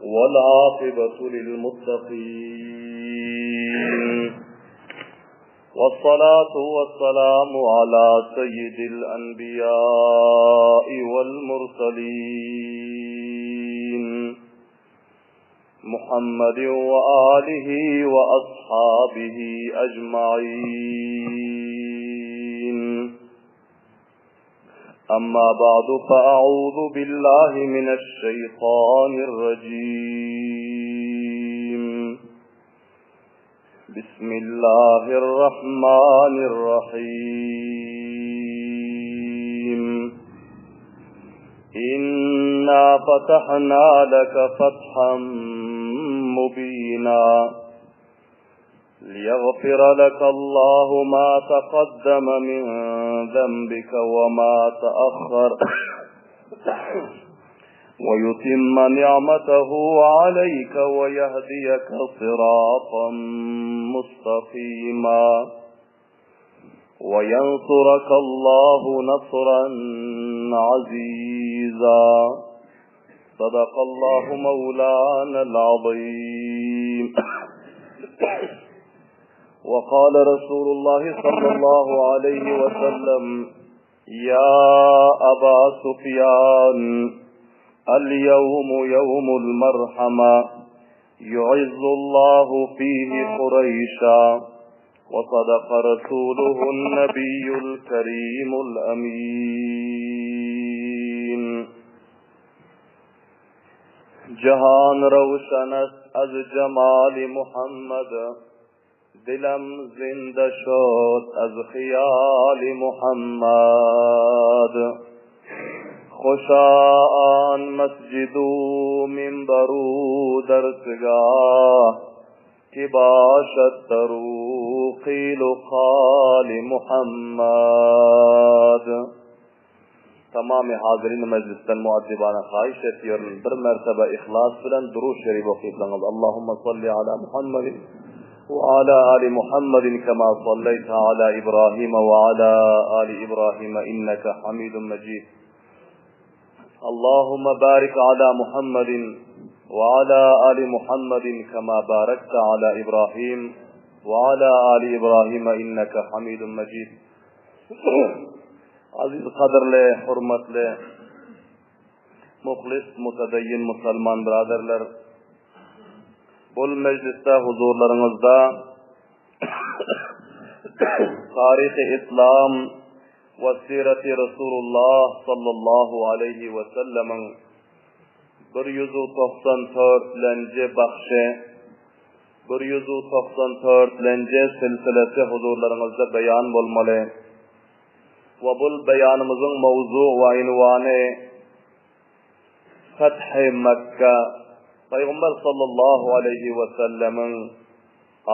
والعاقبة للمتقين والصلاة والسلام على سيد الأنبياء والمرسلين محمد وآله وأصحابه أجمعين أما بعد فأعوذ بالله من الشيطان الرجيم بسم الله الرحمن الرحيم إنا فتحنا لك فتحا مبينا ليغفر لك الله ما تقدم من ذنبك وما تأخر ويتم نعمته عليك ويهديك صراطا مستقيما وينصرك الله نصرا عزيزا صدق الله مولانا العظيم وقال رسول الله صلى الله عليه وسلم يا أبا سفيان اليوم يوم المرحمة يعز الله فيه قريشا وصدق رسوله النبي الكريم الأمين جهان روشن است از جمال محمد دلم زنده شد از خیال محمد خوشا آن مسجد و منبر و درسگاه که باشد درو قیل و قال محمد Tamamy hazirin mejlisden muaddibana haýyş etýärin, bir mertebe yhlas bilen Durud Şerif okyplyňyz. Allahumma salli ala Muhammedin we ala ali Muhammedin kema salleýte ala Ibrahime we ala ali Ibrahime inneke Hamidun Mejid. Allahumma barik ala Muhammedin we ala ali Muhammedin kema barakte ala Ibrahim we ala ali Ibrahime inneke Hamidun Mejid. Aziz gadyrly, hormatly, muhlis, mutadaýyn musulman byraderler! Bul mejlisde huzurlaryňyzda Taryhy Islam we Sireti Resulullah sallallahu aleýhi we sellemiň 194-lenji bagşy 194-lenji silsilesi huzurlaryňyzda beýan bolmaly we bul beýanymyzyň mowzu we ynwany Feth-i Mekge, Pygamber sallallahu aleýhi we sellemiň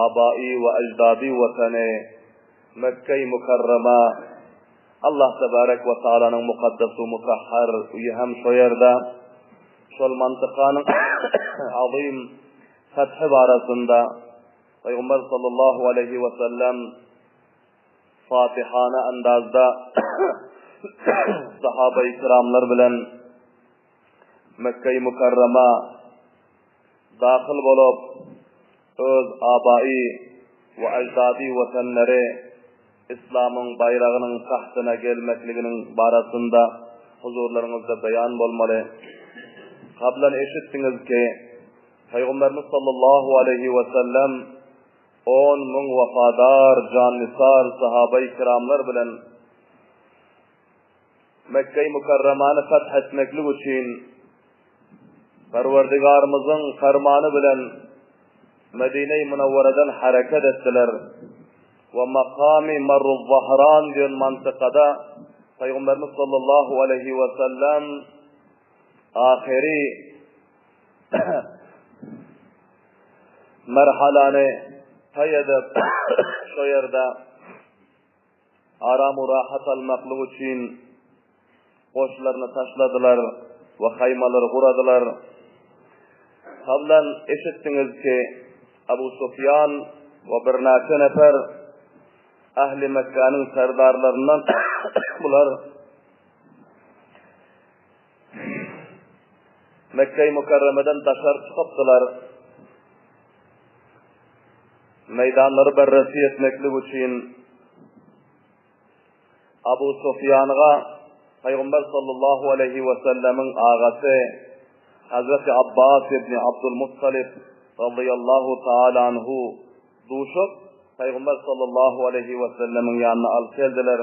abai we eždady watany Mekge-i Mükerreme, Allah tebarek we taalanyň mukaddes we mutahhar öýi hem şo ýerde, şol mantykanyň azym fethi barasynda Pygamber sallallahu aleýhi we sellem fatihana andazda sahaba-i kiramlar bilen Mekge-i Mükerrema dahyl bolup, öz abai we aždady watanlary Islamyň baýragynyň tahtyna gelmekliginiň barasynda huzurlaryňyzda beýan bolmaly. Kablan eşitdiňiz ki, Pygamberimiz sallallahu aleýhi we sellem 10 000 wepadar, jannisar sahabai kiramlar bilen Mekge-i Mükerremany feth etmeklik üçin Perwerdigarymyzyň fermany bilen Medine-i Münewwereden hereket etdiler we makamy Marruz-Zahran diýen mantykada Pygamberimiz sallallahu aleýhi we sellem ahyry merhalany taý edip şo ýerde Aram-u rahat almaklyk üçin goşlaryny taşladylar we haýmalary guradylar. Kablan eşitdiňiz ki, Abu Sufýan we birnäçe nefer ähli Mekgäniň serdarlaryndan bular. Mekge-i Mükerremeden daşary çykypdylar. Meýdanlary berresi etmeklik üçin Abu Sufýanga Pygamber sallallahu aleýhi we sellemiň agasy Hazreti Abbas ibn Abdul Muttalib razyýallahu taala anhu duşup, Pygamber sallallahu aleýhi we sellemiň ýanyna alyp geldiler.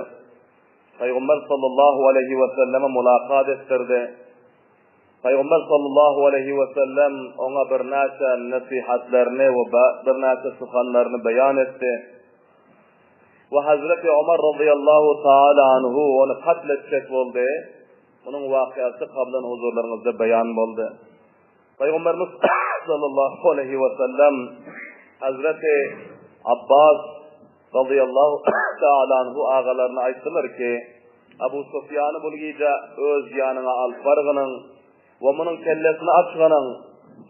Pygamber sallallahu aleýhi we selleme mulakat etdirdi. Pygamber sallallahu aleýhi we sellem oňa birnäçe nesihatlaryny we birnäçe suhanlaryny beýan etdi. We Hazreti Omar razyýallahu taala anhu ony katl etjek boldy. Munuň wakyasy kablan huzurlaryňyzda beýan boldy. Pygamberimiz sallallahu aleýhi we sellem Hazreti Abbas razyýallahu taala anhu agalaryna aýtdylar ki, Abu Sufýany bul gije öz ýanyňa alyp bargynyň we munuň kellesini açgynyň,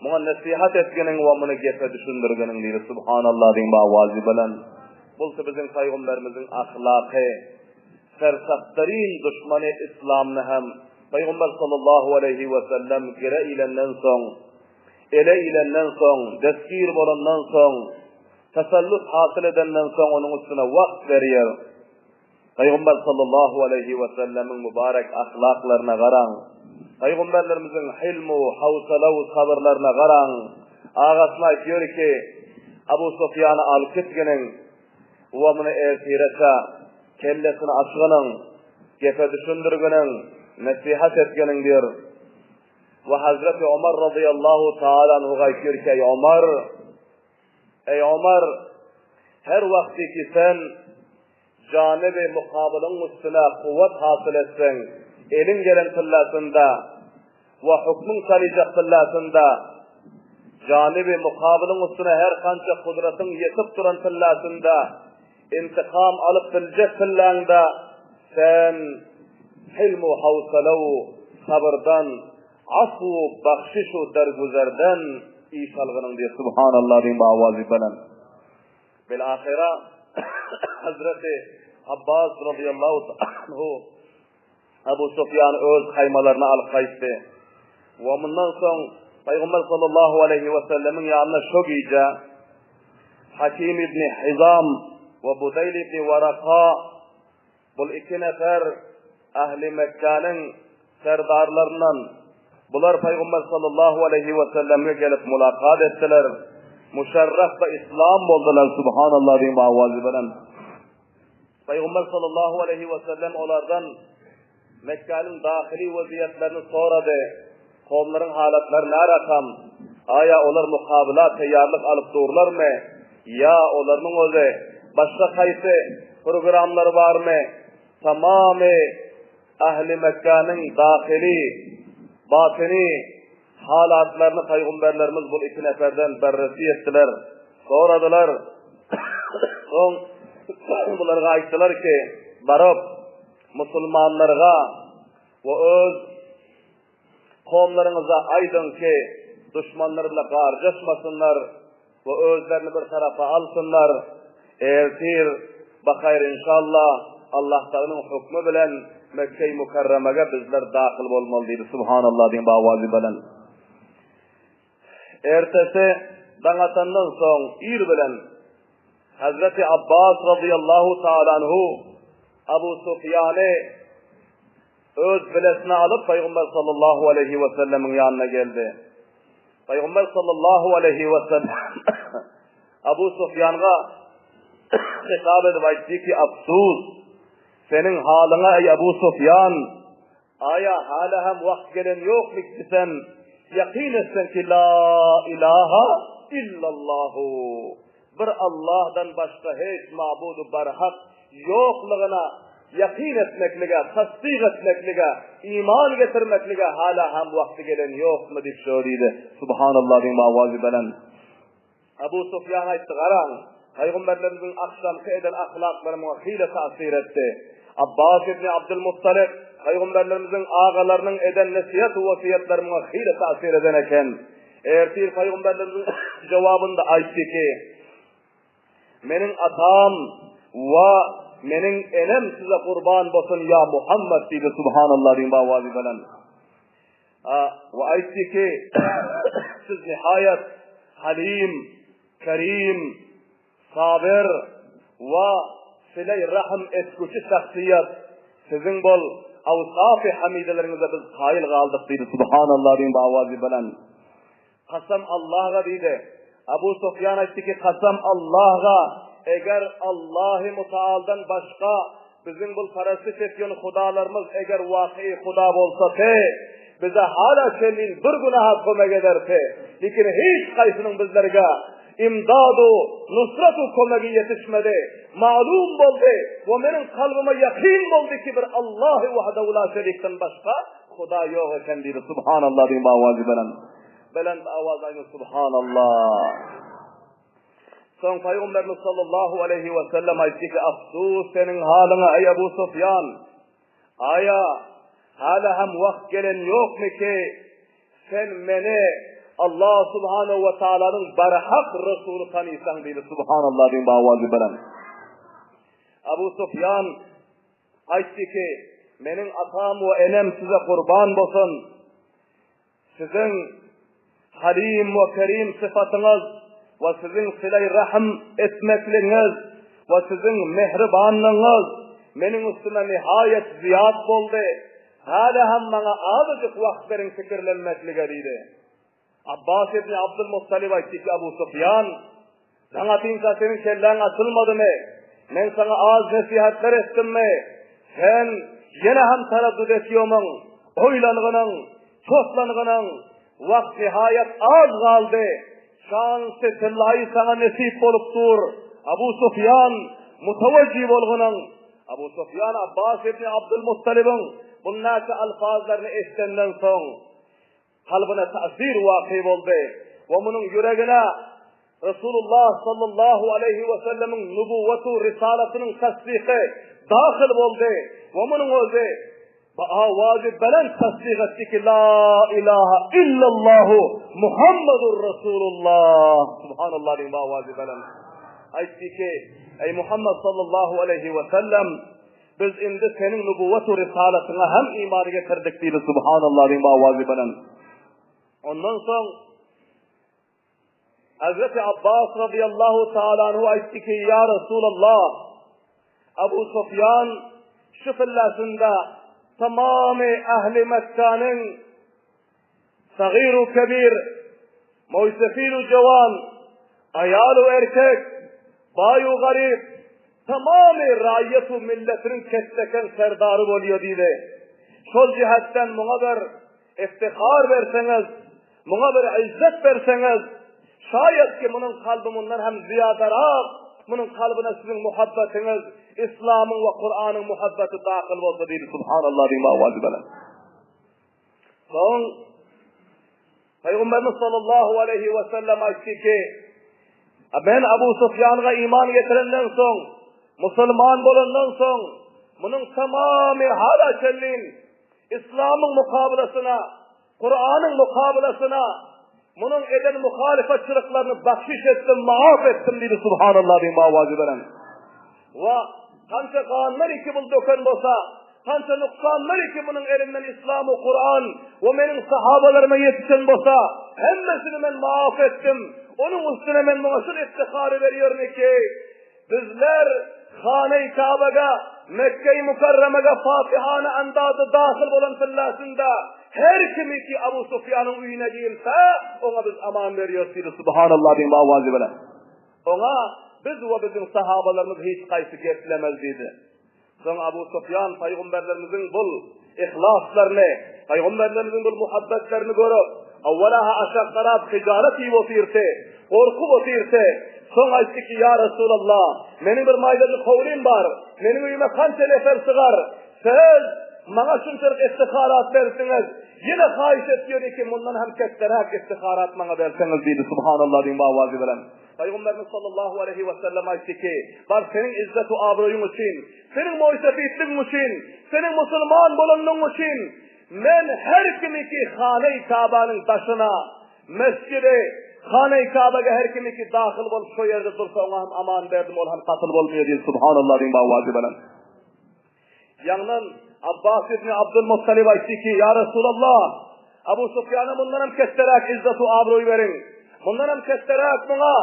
muňa nesihat etginiň we muny gepe düşündirginiň diýdi. Subhanallah diýiň bawazy bilen. Bulsa biziň pygamberimiziň ahlaky. Sersaktaryn duşmany islamny hem Pygamber sallallahu aleýhi we sellem gire ilenden soň, ele ilenden soň, destgir bolandan soň, tasallut hasyl edenden soň onuň üstüne wagt berýär. Pygamber sallallahu aleýhi we sellemiň mübarek ahlaklaryna garaň. Pygamberlerimiziň hilmu, hawsala we sabyrlaryna garaň. Agasyna aýtýar ki, Abu Sufýany alyp gitginiň we muny ertireçe kellesini açgynyň, gepe düşündirginiň, nesihat etginiň diýr. We Hazreti Omar razyýallahu taala anhuga aýtýar ki, Eý Omar, eý Omar, her wagty ki sen janyby mukabylyň üstüne kuwwat hasyl etseň, eliň gelen tyllasynda we hukmyň çalyjak tyllasynda, janyby mukabylyň üstüne her kança kudratyň ýetip duran tyllasynda, Intikam alyp biljek tyllaňda sen hilm-u hawsala-u sabyrdan, afw-u bahşiş-u dergüzerden iş algynyň diýip Subhanallah diýiň bu awazy belent. Bil-ahyra Hazreti Abbas razyýallahu anhu Abu Sufýany öz haýmalaryna alyp gaýtdy. We mundan soň Pygamber sallallahu aleýhi we sellemiň ýanyna şo gije Hakim ibn Hizam we Budaýl ibn Waraka bul iki nefer ähli Mekgäniň serdarlaryndan bular Pygamber sallallahu aleýhi we selleme gelip mulakat etdiler. Muşerref be islam boldular subhanallah diýip awazy bilen. Pygamber sallallahu aleýhi we sellem olardan Mekgäniň dahyly weziýetlerini sorady. Kowumlaryň halatlary närakam? Aýa olar mukabyla taýýarlyk alyp durlarmy? Ýa olarynyň özi başga haýsy programlary barmy? Tamamy ähli Mekgäniň dahyly, batyny Halatlaryny pygamberlerimiz bul iki neferden berresi etdiler. Soradylar. Soň bularga aýtdylar ki, baryp musulmanlarga we öz kowumlaryňyza aýdyň ki, duşmanlar bilen garjaşmasynlar we özlerini bir tarapa alsynlar. Ertir bahaýr inşallah Allah Taganyň hukmy bilen Mekge-i Mükerremege bizler dahyl bolmaly diýdi. Subhanallah diýiň bawazy bilen. Ertesi daň atandan soň ir bilen Hazreti Abbas razyýallahu taala anhu Abu Sufýany Öz bilesine alyp Pygamber sallallahu aleýhi we sellemiň ýanyna geldi. Pygamber sallallahu aleýhi we sellem Abu Sufýanga hitap edip aýtdy ki, Afsus, seniň halyňa eý Abu Sufýan, aýa hala hem wagt gelen ýokmy ki sen ýakyn etseň ki la ilaha illallahu Bir Allahdan başga hiç mabudy barhak ýoklugyna ýakyn etmeklige, tassyk etmeklige, iman getirmeklige hala hem wagty gelen ýokmy diýip şo diýdi. Subhanallah diýiň awazy belent. Abu Sufýan aýtdy, Garaň, pygamberlerimiziň agşamky eden ahlaklary muňa hile täsir etdi. Abbas ibn Abdul Muttalib pygamberlerimiziň agalarynyň eden nesihat we wesýetleri muňa hile täsir eden eken. Ertir pygamberlerimiziň jogabynda aýtdy ki, Meniň atam we meniň enem size gurban bolsun ýa Muhammed diýdi Subhanallah diýiň bawazy bilen. We aýtdy ki, Siz nihaýat Halim, Kerim, Sabyr we sileý rahm etgüçi şahsyýet, siziň bol awsafy hamideleriňize biz kaýyl galdyk diýdi. Subhanallah diýiň bu awazy bilen. Kasam Allaha diýdi. Abu Sufýan aýtdy ki, Kasam Allaha, eger Allahy Mutaaldan başga biziň bul parastyş etýän hudalarymyz eger wakyýy huda bolsasy, bize hala çenlin bir günaha kömek ederdi. Lekin hiç haýsynyň bizlerge imdadu, nusratu kömegi ýetişmedi. Malum boldy we meniň kalbyma ýakyn boldy ki bir Allahy wahdahu la şerikden başga Huda ýok eken diýdi. Subhanallah diýiň bu awazy belent. Belent awaz aýdyň Subhanallah. Soň Pygamberimiz sallallahu aleýhi we sellem aýtdy ki, Afsus seniň halyňa eý Abu Sufýan! Aýa hala hem wagt gelen ýokmy ki, sen meni Allah subhanahu we taalanyň barhak Resuly tanysaň diýdi. Subhanallah diýiň bu awazy belent. Abu Sufýan Aýtdy ki, Meniň atam we enem size gurban bolsun! Siziň Halim we Kerim sypatyňyz we siziň sileý-rahm etmekligiňiz we siziň mähribanlygyňyz meniň üstüme nihaýat zyýat boldy. Häli hem maňa azajyk wagt beriň pikirlenmeklige diýdi. Abbas ibn Abdyl Muttalyp aýtdy ki, Abu Sufýan, daň atynça seniň kelläň açylmadymy? Men saňa az nesihatlar etdimmi? Sen ýene hem taraddut etýomyň, oýlangynyň, çotlangynyň, wagt nihaýat az galdy. Şansy tyllaýy saňa nesip bolup dur. Abu Sufýan, mutawajjy bolgynyň. Abu Sufýan Abbas ibn Abdyl Muttalybyň bu näçe alfazlaryny eşidenden soň, kalbyna täsir waky boldy we munuň ýüregine Resulullah sallallahu aleýhi we sellemiň nubuwwatu risalatynyň tassyky dahyl boldy we munuň özi bu awazy belent tassyk etdi ki la ilaha illallahu Muhammadur Rasulullah subhanallah diýip awazy belent aýtdy ki eý Muhammed sallallahu aleýhi we sellem Biz indi seniň nubuwwat-u risalatyňa hem iman getirdik diýdi Subhanallah diýip awazy belent. Ondan soň Hazreti Abbas radiyallahu taala anhu aýtdy ki, Ya Resulallah, Abu Sufyan şu pillasynda tamamy ähli Mekganyň Sagyr-u kebir, moýsefir-u jowan, aýal-u erkek, baý-u garyp, tamamy raýat-u milletiniň ketdeken serdary bolýa diýdi. Şol jihetden muňa bir iftihar berseňiz, muňa bir yzzet berseňiz, şaýat ki munuň kalby mundan hem zyýadarak, munuň kalbyna siziň muhabbetiňiz, Islamyň we Kuranyň muhabbeti dahyl bolsa diýdi. Subhanallah diýip owazy belent. Soň Pygamberimiz sallallahu aleýhi we sellem aýtdy ki, Men Abu Sufýanga iman getirenden soň, musulman bolandan soň, munuň tamamy hala çenlin İslamyň mukabylasyna, Kuranyň mukabylasyna munuň eden muhalyfatçylyklaryny bahşiş etdim, maaf etdim diýdi subhanallah diýip awazy beren. Wa kança ganlar iki bul döken bolsa, kança nuksanlar iki munuň elinden Islam we Kuran we meniň sahabalaryma ýetişen bolsa, hemmesini men maaf etdim. Onuň üstüne men muňa şul iftihary berýärin ki, bizler Hane-i Kabaga, Mekke-i Mukarramaga fatihana andazda dahyl bolan pillasynda her kimi ki Abu Sufýanyň öýüne girse, oňa biz aman berýäris diýdi. Subhanallah diýip awazy bilen. Oňa biz we biziň sahabalarymyz hiç haýsy geplemez diýdi. Soň Abu Sufýan pygamberlerimiziň bul yhlaslaryny, pygamberlerimiziň bul muhabbetlerini görüp, awwala-ha aşak garap hyjalat iýip otyrdy, gorkup otyrdy. Soň aýtdy ki, Ýa Resulallah, meniň bir maýdajyk howlym bar, meniň öýüme kança nefer sygar, siz maňa şunçalyk iftiharat bersiňiz, ýene haýyş etýän ki, mundan hem ketderäk iftiharat maňa berseňiz diýdi. Subhanallah diýip awazy bilen. Pygamberimiz sallallahu aleýhi we sellem aýtdy ki, Bar seniň izzet we abraýyň üçin, seniň moýsefitligiň üçin, seniň musulman bolanlygyň üçin men her kimi ki Hane-i Kabanyň daşyna, mesjidi, Hane-i Kabaga her kimi ki dahyl bolup şo ýerde dursa oňa hem aman berdim, ol hem katyl bolmaýar diýdi. Subhanallah diýip awazy bilen. Ýaňdan Abbas ibn Abdul Muttalyp aýtdy ki, Ýa Resulallah, Abu Sufýana mundanam ketderäk izzet-u abraý beriň. Mundanam ketderäk muňa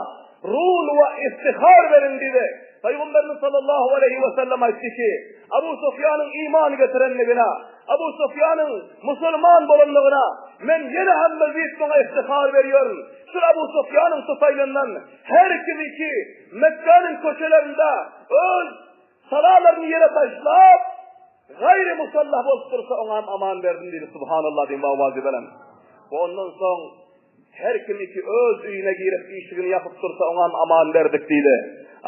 rul we iftihar beriň diýdi. Pygamberimiz sallallahu aleýhi we sellem aýtdy ki, Abu Sufýanyň iman getirenligine, Abu Sufýanyň musulman bolanlygyna men ýene hem mezit muňa iftihar berýärin. Şul Abu Sufýanyň tufaýlyndan her kimi ki Mekgäniň köçelerinde öz Salalaryny ýere taşlap, gaýry musallah bolup dursa oňam aman berdim diýdi. Subhanallah diýiň owazy bilen. We ondan soň her kim iki öz öýüne girip işigini ýapyp dursa oňam aman berdik diýdi.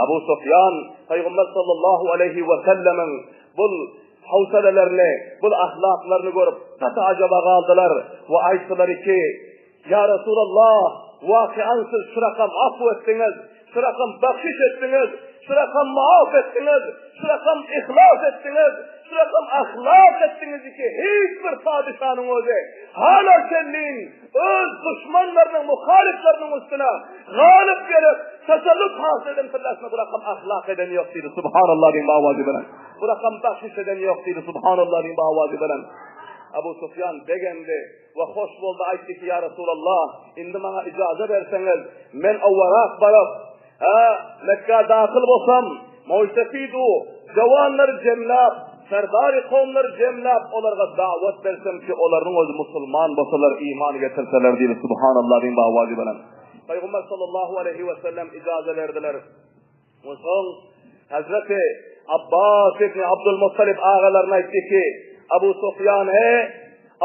Abu Sufýan Pygamber sallallahu aleýhi we sellemiň bul howsalalaryny, bul ahlaklaryny görüp gaty ajaba galdylar we aýtdylar ki, Ýa Resulallah, wakian siz şu rakam afw etdiňiz, şu rakam bahşiş etdiňiz, şu rakam muaf etdiňiz, şu rakam ihlas etdiňiz, şu rakam ahlak etdiňiz ki, hiç bir padyşanyň özi hala çenlin öz duşmanlarynyň, muhalyflarynyň üstüne galyp gelip, tasallut hasyl eden pyllasyna bu rakam ahlak eden ýok diýdi. Subhanallah diýiň owazy bilen. Bu rakam bahşiş eden ýok diýdi. Subhanallah diýiň owazy bilen. Abu Sufýan begendi. We hoş boldy, aýtdy ki, Ýa Resulallah, indi maňa ijaza berseňiz, men owarak baryp, hä, Mekgä dahyl bolsam, moýsefid-u jowanlary jemläp, serdary kowumlary jemläp, olarga dawat bersem ki, olaryň özi musulman bolsalar, iman getirseler diýdi. Subhanallah diýiň owazy bilen. Pygamber sallallahu aleýhi we sellem ijaza berdiler. Onsoň Hazreti Abbas ibn Abdul Muttalib agalaryna aýtdy ki, Abu Sufýany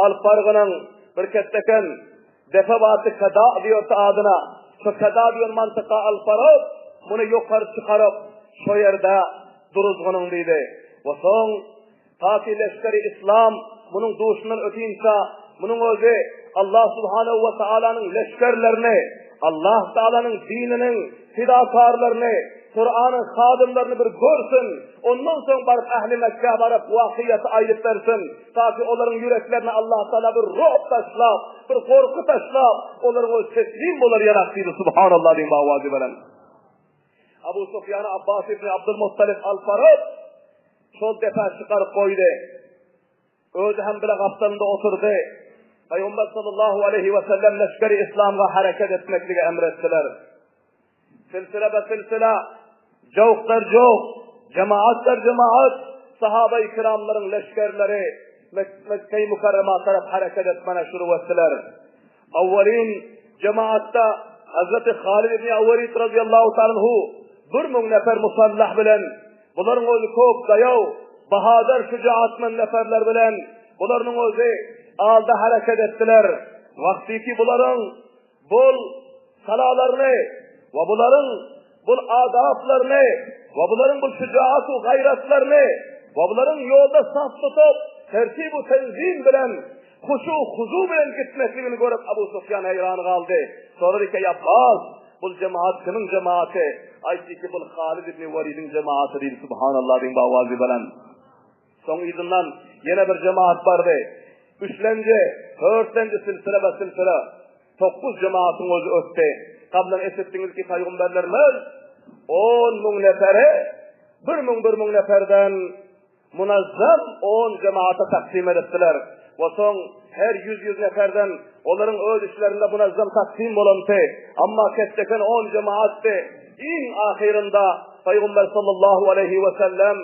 alyp bargynyň bir ketdeken depe bardy Kada diýerdi adyna. Şo Kada diýen mantyka alyp baryp, muny ýokary çykaryp, şo ýerde duruzgynyň diýdi. We soň Taki leşgeri yslam munuň duşundan ötinçä, munuň özi Allah subhanehu we taalanyň leşgerlerini, Allah taalanyň dininiň fidakarlaryny, Kuranyň hadymlaryny bir görsün, ondan soň baryp ähli Mekgä baryp wakyýaty aýdyp bersin, taki olaryň ýüreklerine Allah taala bir ru'b taşlap, bir gorky taşlap, olaryň özi teslim bolar ýarak diýdi, Subhanallah diýiň owazy bilen. Abu Sufýany Abbas ibn Abdul Muttalib alyp baryp, şol depä çykaryp goýdy. Özi hem bile gapdalynda oturdy. Pygamber sallallahu aleýhi we sellem leşgeri islamga hereket etmekligi emr etdiler. Silsile be silsile, jowklar jowk, jemaatlar jemaat, sahaba-i kiramlaryň leşgerleri Mekge-i Mukarrema tarap hereket etmene şuru etdiler. Awwalin jemaatda Hazreti Halid ibn Walid razyýallahu taala anhu 1000 nefer musallah bilen, bularyň özi köp daýaw, bahadyr şujaatmand neferler bilen bularyň özi alda hereket etdiler. Wagtyky bularyň bul salalaryny we bularyň bul adaplaryny we bularyň bul şujaat we gaýratlaryny we bularyň ýolda saf tutup, tertip we tenzim bilen Huşu, huzu bilen gitmekligini görüp Abu Sufýan heýran galdy. Sorady ki, Eý Abbas, bul jemaat kimiň jemaaty? Aýtdy ki, Bul Halid ibn Welidiň jemaaty diýdi. Subhanallah diýiň bu owazy bilen. Soň yzyndan ýene bir jemaat bardy. Üçlenji, dörtlenji silsile be silsile 9 jemaatyň özi ötdi. Gablan eşitdiňiz ki, pygamberlerimiz 10 müň neferi 1 müň 1 müň neferden Munazzam on jemagata taksym edipdiler we soň her ýüz-ýüz neferden olaryň öz içlerinde munazzam taksym bolundy. Amma ketdeken on jemagatdy. Iň ahyrynda Pygamber sallallahu aleýhi we sellem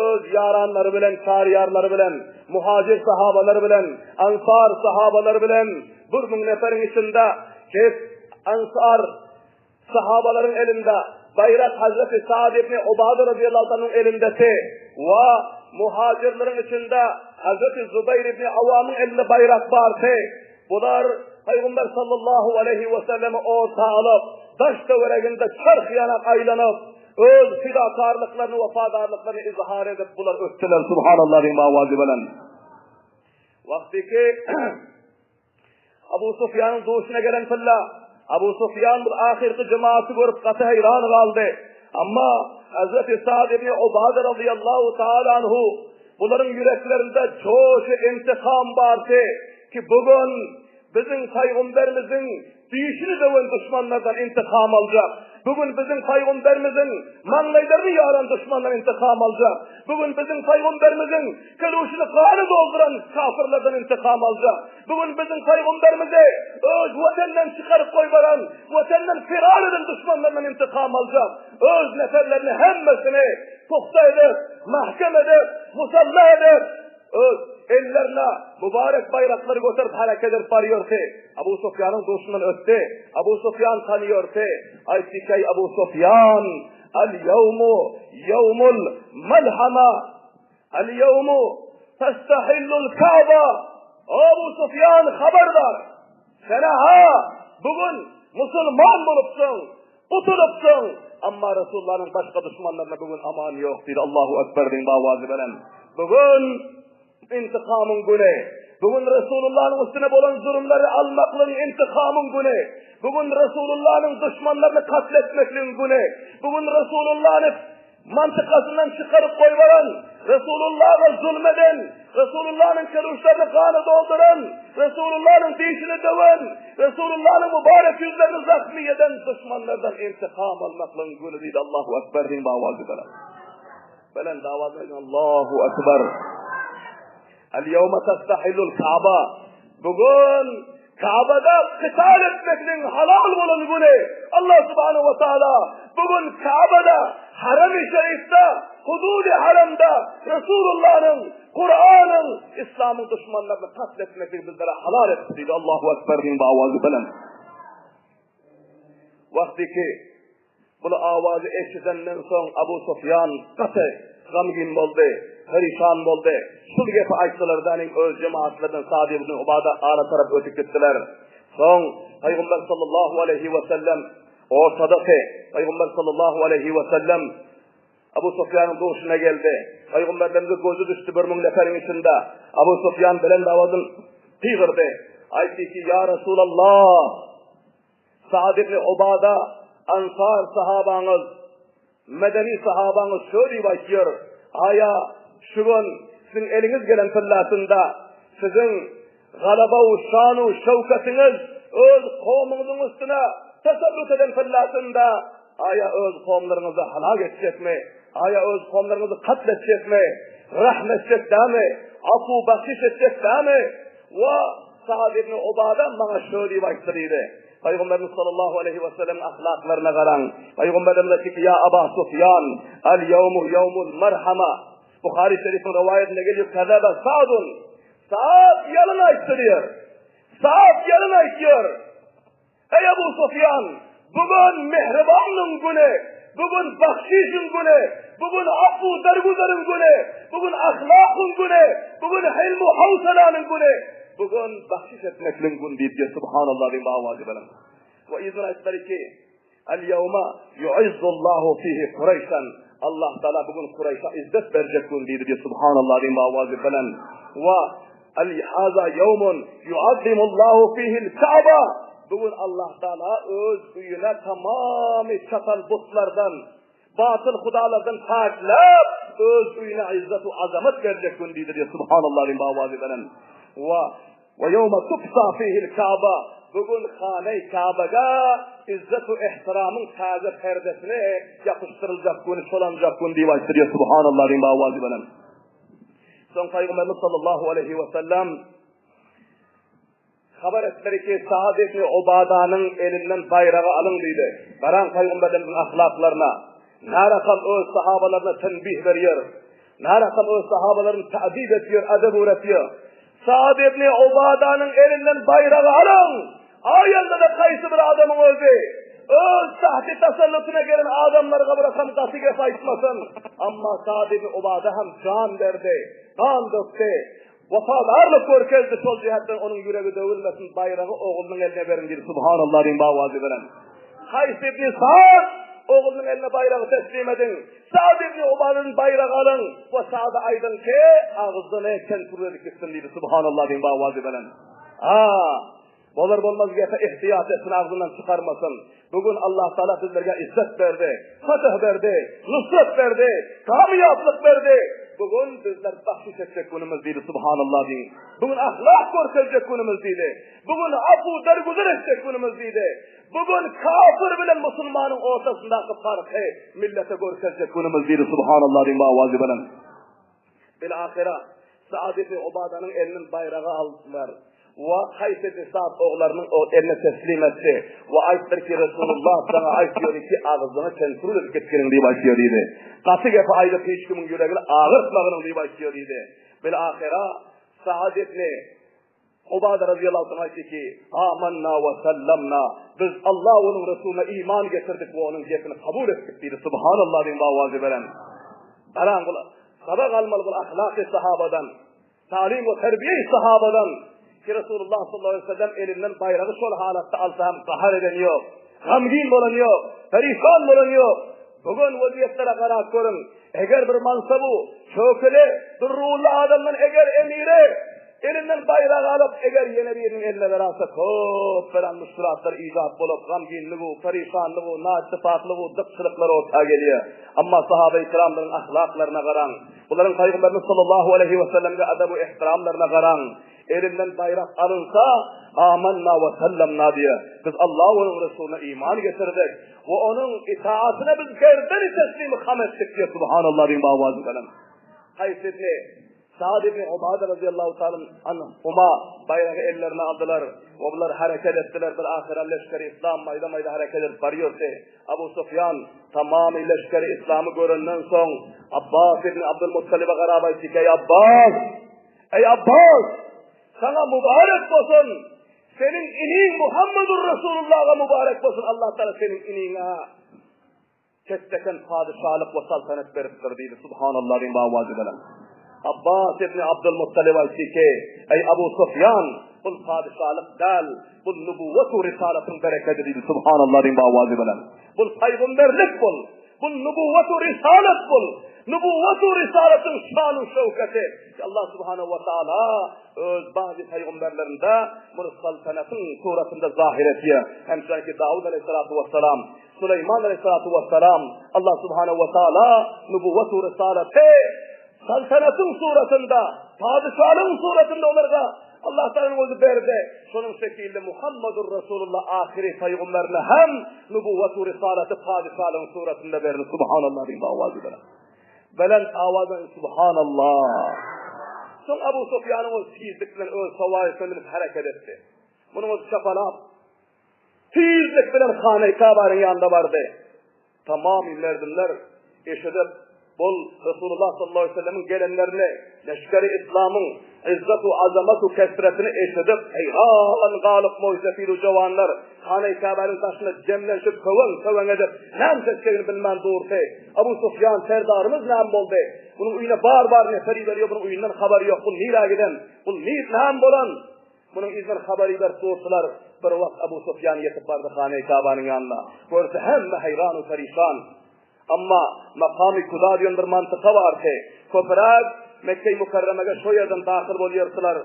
öz ýaranlary bilen, çaryýarlary bilen, muhajir sahabalary bilen, ansar sahabalary bilen 1000 neferiň içinde kes ansar Sahabalaryň elinde baýrak Hazreti Saad ibn Ubada razyýallahu anhuň elindeti we muhajirleriň içinde Hazreti Zubaýr ibn Awamyň elinde baýrak bardy. Bular Pygamber sallallahu aleýhi we sellemi orta alyp, daş-töwereginde çarh ýanak aýlanyp, öz fidakarlyklaryny, wepadarlyklaryny izhar edip bular ötdüler. Subhanallah diýiň owazy bilen. Wagtyky Abu Sufýanyň duşuna gelen tylla. Abu Sufýan bu ahyrky jemaaty görüp gaty haýran galdy. Amma Hazreti Sa'd ibn Ubada razyýallahu taala anhu bularyň ýüreklerinde joşy intikam bardy ki bu gün biziň Pygamberimiziň dişini döwen duşmanlardan intikam aljak. Bu gün biziň Pygamberimiziň maňlaýlaryny ýaran duşmandan intikam aljak. Bu gün biziň Pygamberimiziň keluşyny gana dolduran kafirlerden intikam aljak. Bu gün biziň Pygamberimizi öz watanyndan çykaryp goýberen, watanyndan firar eden duşmanlardan intikam aljak. Öz neferlerini hemmesini pugta edip, mahkem edip, musalla edip, Öz ellerine mübarek baýraklary göterip hereket edip barýardy. Abu Sufýanyň duşundan ötdi. Abu Sufýan tanyýardy. Aýtdy ki, Eý Abu Sufýan, al-ýewmu ýewmul malhama, al-ýewmu testahillul Ka'ba. Abu Sufýan habardar! Sen-ä-ha bu gün musulman bolupsyň, Gutulypsyň! Emma Resulullanyň başga duşmanlaryna bu gün aman ýok diýdi. Allahu Ekber diýiň bawazy bilen. Bu gün intikamyň güni. Bu gün Resulullanyň üstüne bolan zulumlary almaklygyň intikamyň güni. Bu gün Resulullanyň duşmanlaryny katl etmekligiň güni. Bu gün Resulullany Mantykasyndan çykaryp goýberen, Resulullaha zulm eden, Resulullanyň keruşlaryny gana dolduran, Resulullanyň dişini döwen, Resulullanyň mübarek ýüzlerini zahmy eden duşmanlardan intikam almaklygyň güni diýdi. Allahu Ekber diýiň bawazy bilen. Belent awaz bilen Allahu Ekber. Al-ýewme tastahillul Kaaba. Bugün Kaabada qital etmekligiň halal bolan güni. Allah subhanahu wa taala bugün Kaabada, Haram-y Şerifde, Hudud-y Haramda Resulullah'yň, Kur'anyň, İslamyň duşmanlaryny katl etmekligi bizlere halal etdi diýdi. Allahu Ekber diýiň bu awazy belent. Wagty ki Bul awazy eşidenden soň Abu Sufýan gaty gamgyn boldy, perişan boldy. Şul gepi aýtdylar-da, öz jemagatlaryndan Sa'd ibn Ubada ara tarap ötüp gitdiler. Soň Pygamber sallallahu aleýhi we sellem ortadaky Pygamber sallallahu aleýhi we sellem Abu Sufýanyň duşuna geldi. Pygamberlerimize gözi düşdi 1000 neferiň içinde. Abu Sufýan belent awazyn gygyrdy. Aýtdy ki, Ýa Resulallah! Sa'd ibn Ubada Ansar sahabaňyz, medeni sahabaňyz şö diýip aýtýar, Aýa şu gün siziň eliňiz gelen tyllasynda siziň galaba-u şan-u şöwketiňiz öz kowumyňyzyň üstüne tasallut eden tyllasynda aýa öz kowumlaryňyzy halak etjekmi? Aýa öz kowumlaryňyzy katl etjekmi? Rahm etjek dämi? Afu bahşiş etjek dämi? Wa Sa'd ibn Ubada maňa şö diýip aýtdy diýdi. Pygamberimiz sallallahu aleýhi we sellemiň ahlaklaryna garaň. Pygamberimiz aýtdy ki, Ýa Aba Sufýan, al ýewmu ýewmul marhama. Buhary şerifiň rowaýatynda gelýär, Kezebe Sa'dun. Sa'd ýalan aýtdy diýär. Sa'd ýalan aýtýar. Eý Abu Sufýan, bu gün mähribanlygyň güni, bu gün bahşişiň güni, bu gün afu dergüzeriň güni, bu gün ahlakyň güni, bu gün hilm-u howsalanyň güni, bu gün bahşiş etmekligiň güni diýip, Subhanallah diýip awazy belent. We yzyna aýtdylar ki, Al-ýewme yu'izzullahu fihi Kureýşan. Allah Taala bu gün Kureýşe izzet berjek gün diýdi, Subhanallah diýip awazy belent. We Al-haza ýewmun ýuazzimullahu fihil Ka'ba. Bu gün Allah Taala öz öýüne tamamy çatal butlardan, batyl hudalardan pakläp, öz öýüne izzet we azamat berjek gün diýdi diýip, Subhanallah diýip awazy beren. Wa we ýewme tubsa fihil Ka'ba. Bu gün hany Ka'baga izzet we ihtiramyň täze perdesini ýapyşdyryljak gün, çolanjak gün diýip aýtdy diýip, Subhanallah diýip awazy beren. Soň Pygamberimiz sallallahu aleýhi we sellem habar etmeli ki, Sa'd ibn Ubadanyň elinden baýragy alyň diýdi. Garaň Pygamberimiziň ahlaklaryna. Narakam öz sahabalaryna tenbih berýär. Narakam öz sahabalaryny ta'dib etýär, edep öwretýär. Sa'd ibn Ubadanyň elinden baýragy alyň! Aýanda-da kaýsy bir adamyň özi öz tahty tasallutyna gelen adamlarga bir rakam gaty gep aýtmasyn. Amma Sa'd ibn Ubada hem jan berdi, gan dökdi. Wepadarlyk görkezdi şol jihetden onuň ýüregi döwülmesin, baýragy oglunyň eline beriň diýdi. Subhanallah diýiň bawazy bilen. Kaýs ibn Sa'd oglunyň eline baýragy teslim ediň. Sa'd ibn Ubadadan baýragy alyň we Sa'da aýdyň ki, agzyny tentur edip gitsin diýdi. Subhanallah diýiň bawazy bilen. A, bolar bolmaz gepe ihtiýat etsin, agzyndan çykarmasyn. Bu gün Allah Taala bizlerge izzet berdi, fatih berdi, nusrat berdi, kamyýaplyk berdi. Bu gün bizler bahşiş etjek günümiz diýdi, subhanallah diýiň. Bu gün ahlak görkezjek günümiz diýdi. Bu gün afu dergüzer etjek günümiz diýdi. Bu gün kafir bilen musulmanyň ortasyndaky parky millete görkezjek günümiz diýdi, subhanallah diýiň bu awazy bilen. Bil-ahyra Saad ibn Ubadanyň elinden baýragy aldylar. We Kaýs ibn Saad oglarynyň eline teslim etdi. We aýtdyr ki, Resulullah saňa aýtýar ki, agzyňy kontrol edip gitginiň diýip aýtýar diýdi. Gaty gepi aýdyp hiç kimiň ýüregini agyrtmagynyň diýip aýtýar diýdi. Bil-ahyra Saad ibn Ubada razyýallahu anh aýtdy ki, Amanna we sallamna, biz Allah we onuň Resulyna iman getirdik we onuň gepini kabul etdik diýdi. Subhanallah diýiň bu owazy bilen. Garaň bul sabak almaly bul ahlaky sahabadan, talim we terbiýe sahabadan ki Resulullah sallallahu aleyhi ve sellem elinden baýragy şol halatda alsa hem gahar eden ýok, gamgyn bolan ýok, perişan bolan ýok. Bu gün weziýetlere garap görüň. Eger bir mansabu, çökeli, bir rully adamdan eger emiri Elinden baýrak alyp, eger ýene biriniň eline beralsa, köp beren muşkilatlar ijat bolup, gamginligu, perişanlygu, naittifaklygu, dykçylyklar orta gelýär. Emma sahabeýi kiramlaryň ahlaklaryna garaň, bularyň Pygamberimiz sallallahu aleýhi we sellemge adabu ihtiramlaryna garaň, elinden baýrak alynsa, amanna we sallamna diýýär. Biz Alla we onuň Resulyna iman getirdik we onuň itaatyna biz gerdeni teslimi ham etdik diýýär. Subhanallah diýiň bu owazy bilen. Haýsy ibni Saad ibn Ubada razyýallahu taala anhuma baýragy ellerine aldylar we bular hereket etdiler. Bir ahyra leşgeri islam maýda-maýda hereket edip barýardy. Abu Sufýan tamamy leşgeri islamy görenden soň Abbas ibn Abdul Muttalibe garap aýtdy ki, Eý Abbas! Eý Abbas! Saňa mübarek bolsun! Seniň iniň Muhammedur Resulullaha mübarek bolsun! Allah Taala seniň iniňe Ketdeken padyşalyk we saltanat beripdir diýdi. Subhanallah diýen bu owazy bilen. Abbas ibn Abdul Muttalib aýtdy ki, Eý Abu Sufýan, bul padyşalyk däl, bul nubuwwat we risalatyň berekedi diýdi. Subhanallah diýen bu owazy bilen. Bul paýgamberlik bul. Bul nubuwwat we risalat bul. Nubuwwat we risalatyň şan-u şöwketi. Allah subhanahu wa taala öz bazy paýgamberlerinde muny saltanatyň suratynda zahir etýär. Hem ki Dawud aleyhissalatu vesselam Süleýman aleyhissalatu vesselam Allah subhanahu we taala nubuwwat we risalaty saltanatyň suratynda, padyşalygyň suratynda olarga Allah Taalanyň özi berdi. Şonuň şekilde Muhammedur Resulullah ahyry pygamberine hem nubuwwat we risalaty padyşalygyň suratynda berdi. Subhanallah diýip awaz bilen. Belent awazdan Subhanallah. Soň Abu Sufýanyň öz tizlik bilen öz sowaýysyna münüp hereket etdi. Munuň özi çapalap Tizlik bilen Hanaý Kabanyň ýanyna bardy. Tamamy merdimler eşidip, bul Resulullah sallallahu aleýhi we sellemiň gelenlerini, leşgeri Yslamyň yzzat u azamat u kesretini eşidip, heýran galyp moýsefil u jowanlar Hanaý Kabanyň daşyna jemlenşip söweň-söweň edip, näme etjegini bilmän durdy. Abu Sufýan serdarymyz näme boldy? Munuň öýüne bar-bar nefer iberýär, bunuň öýünden habary ýok, bul nirä giden? Bul nir näme bolan? Munuň yzyndan habar iberip durdylar. Bir wagt Abu Sufýan ýetip bardy Hanaý Kabanyň ýanyna. Görse hemme haýran-u perişan. Emma Makamy Kuda diýen bir mantyka bardy. Köpräk Mekge-i Mükerremege şo ýerden dahyl bolýardylar.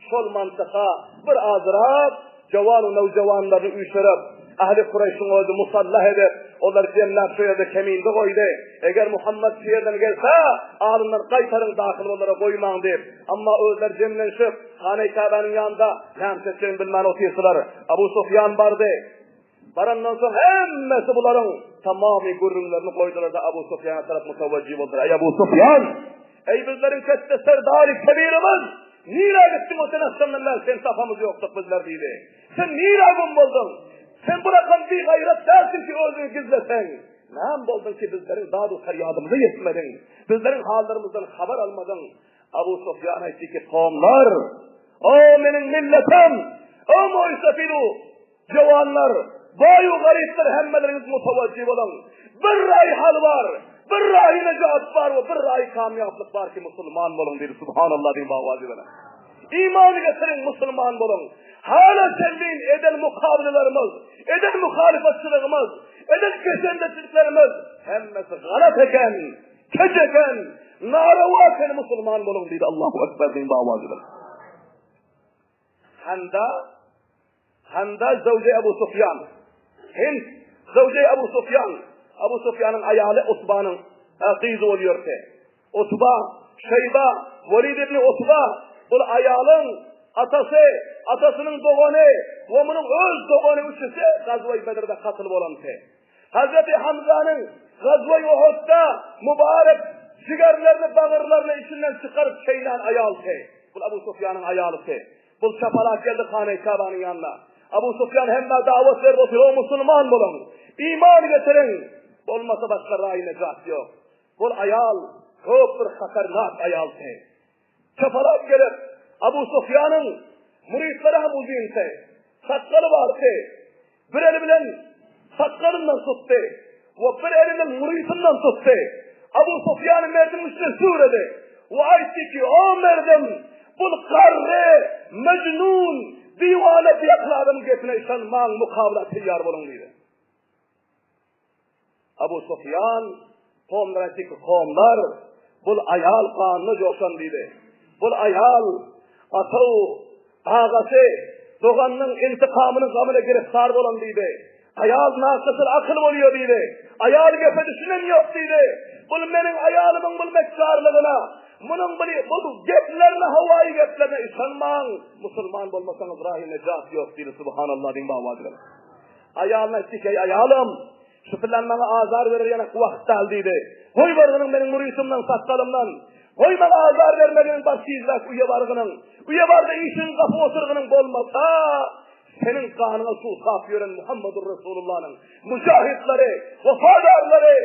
Şol mantyka bir azrak jowan-u nowjawanlaryny üýşürip, ähli Kureýşiň özi musallah edip, olary jemläp şo ýerde keminde goýdy. Eger Muhammet şu ýerden gelse, alyndan gaýtaryň dahyl bolara goýmaň diýip. Emma özleri jemlenişip, Hanaý Käbäniň ýanynda näme etjegini bilmän otyrdylar. Abu Sufýan bardy. Barandan soň hemmesi bularyň tamamy gürrüňlerini goýdular-da Abu Sufýana tarap mutawajjih boldular. Eý Abu Sufýan! Eý bizleriň ketde serdary kebirimiz! Nirä gitdiň öten agşamdan bäri seni tapamyz ýokduk bizler diýdi. Sen nirä güm bolduň? Sen bu rakam bigaýrat dälsiň ki özüňi gizleseň. Näme bolduň ki bizleriň dad-u perýadymyza ýetmediň? Bizleriň hallarymyzdan habar almadyň? Abu Sufýan aýtdy ki, Kowumlar, o meniň milletim, o moýsefilu, jowanlar, baý-u garyplar hemmeleriňiz mutawajjy boluň. Bir raý hal bar, bir raý nejat bar we bir raý kamýaplyk bar ki musulman boluň diýdi. Subhanallah diýip owazy bilen. Iman getiriň, musulman boluň. Hala çenlin eden mukabelelerimiz, eden muhalyfatçylygymyz, eden kesendeçiliklerimiz hemmesi galat eken. Kej eken, narawa eken musulman boluň diýdi Allahu Ekber diýip owazy bilen. Handa Handa zewje Abu Sufyan. Hind zewje Abu Sufyan. Abu Sufyanyň aýaly Utbanyň gyzy bolýardy. Utba. Şeýba, Welid ibn Utba, bul aýalyň atasy, atasynyň dogany we munuň öz dogany üçüsi Gazwa-i Bedrde katyl bolandy. Hazreti Hamzanyň Gazwa-i Uhudda mübarek jigerlerini, bagyrlaryny içinden çykaryp çeýnän aýalsy. Bul Abu Sufýanyň aýalysy. Bul çapalak geldi Hane-i Kabanyň ýanyna. Abu Sufýan hemmä dawat berip otyr, O musulman boluň! Iman getiriň! Bolmasa başga raý-nejat ýok. Bul aýal köp bir hatarnak aýaldy. Çapalap gelip, Abu Sufýanyň müritleri hem uzyndy. Sakgaly bardy. Bir eli bilen sakgalyndan tutdy we bir eli bilen mürityndan tutdy. Abu Sufýany merdiň üstüne süýredi we aýtdy ki, O merdim, bul garry, mejnun, diwana biakyl adamyň gepine yşanmaň, mukabala taýýar boluň diýdi. Abu Sufýan kowumlara aýtdy ki, Kowumlar, bul aýal ganyna joşan diýdi. Bul aýal ata-u agasy, doganynyň intikamynyň gamyna giriftar bolan diýdi. Aýal nakysyl akyl bolýar diýdi. Aýal gepe düşünen ýok diýdi. Bul meniň aýalymyň bul mekkarlygyna, munuň bul bul geplerine howaýy geplerine yşanmaň, musulman bolmasaňyz rahy nejat ýok diýdi. Subhanallah diýiň baba. Aýalyna aýtdy ki, Eý aýalym, şu pylan maňa azar berer ýanak wagt däl diýdi. Goý bargynyň meniň müritimden, sakgalymdan. Goý maňa azar bermeginiň bar tizräk öýe bargynyň. Öýe bar-da işigiňi gapyp oturgynyň bolmasa, seniň ganyňa suwsap ýören Muhammedur Resulullanyň müjahidleri, wepadarlary,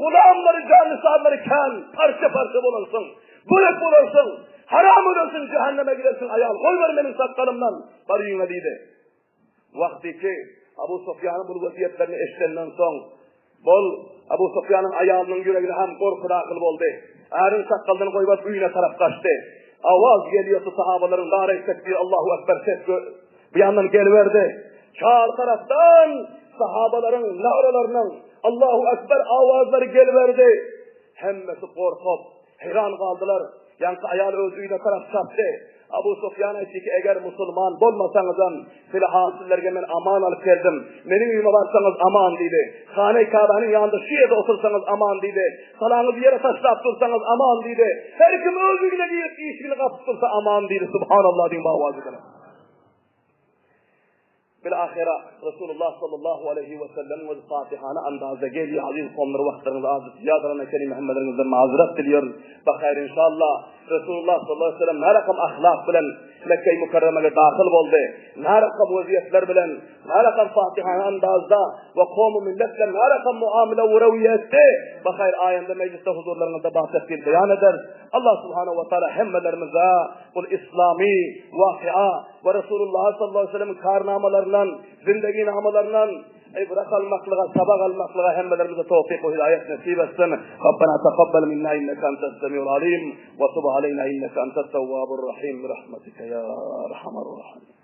gulamlary, janysalary kän parça-parça bolarsyň, bölek bolarsyň, haram ölersiň, jähenneme gidersiň aýal, goý ber meniň sakgalymdan, bar öýüňe diýdi. Wagtyky Abu Sufýanyň bul wesýetlerini eşidenden soň, bol Abu Sufýanyň aýalynyň ýüregine hem gorky dahyl boldy. Äriň sakgalyny goýbap öýüne tarap gaçdy. Awaz gelýärdi sahabalaryň nara-i tekbir, Allahu ekber ses bu ýandan geliberdi. Çar tarapdan sahabalaryň naralarynyň Allahu ekber awazlary geliberdi. Hemmesi gorkup, Heýran galdylar. Ýaňky aýal öz öýüne tarap çapdy. Abu Sufýan aýtdy ki, Eger musulman bolmasaňyzam, size sizlerge men aman alyp geldim. Meniň öýüme barsaňyz aman diýdi. Hane-i Kabäniň ýanynda şu ýerde otursaňyz aman diýdi. Salaňyzy ýere taşlap dursaňyz aman diýdi. Her kim öz öýüne girip işigini gapyp dursa aman diýdi. Subhanallah diýiň bawajygyna. Bilahyra Resulullah sallallahu aleýhi we sellemiň özi Fatihany andazda gelýär aziz kowumlar wagtlaryňyzy azajyk zyýadalan ekenim hemmeleriňizden mazyrat dilýärin. Bahaýr inşallah Resulullah sallallahu aleýhi we sellem närakam ahlak bilen Mekge-i Mükerremege dahyl boldy. Närakam weziýetler bilen, närakam Fatihany andazda we kowmy millet bilen närakam muamele we rewiýe etdi. Bahaýr aýanda mejlisde huzurlaryňyzda batefsil beýan ederis. Allah subhanahu we taala hemmelerimize bul islamy wakia we Resulullah sallallahu aleyhi ve sellemiň karnamalaryndan, zindeginamalaryndan ibret almaklyga, sabak almaklyga hemmelerimize towfik we hidaýet nesip etsin. Rabbena takabbal minna inneke entes semiul alim we tub aleyna inneke entet tewwabur rahim bi rahmetike ya erhamer rahimin.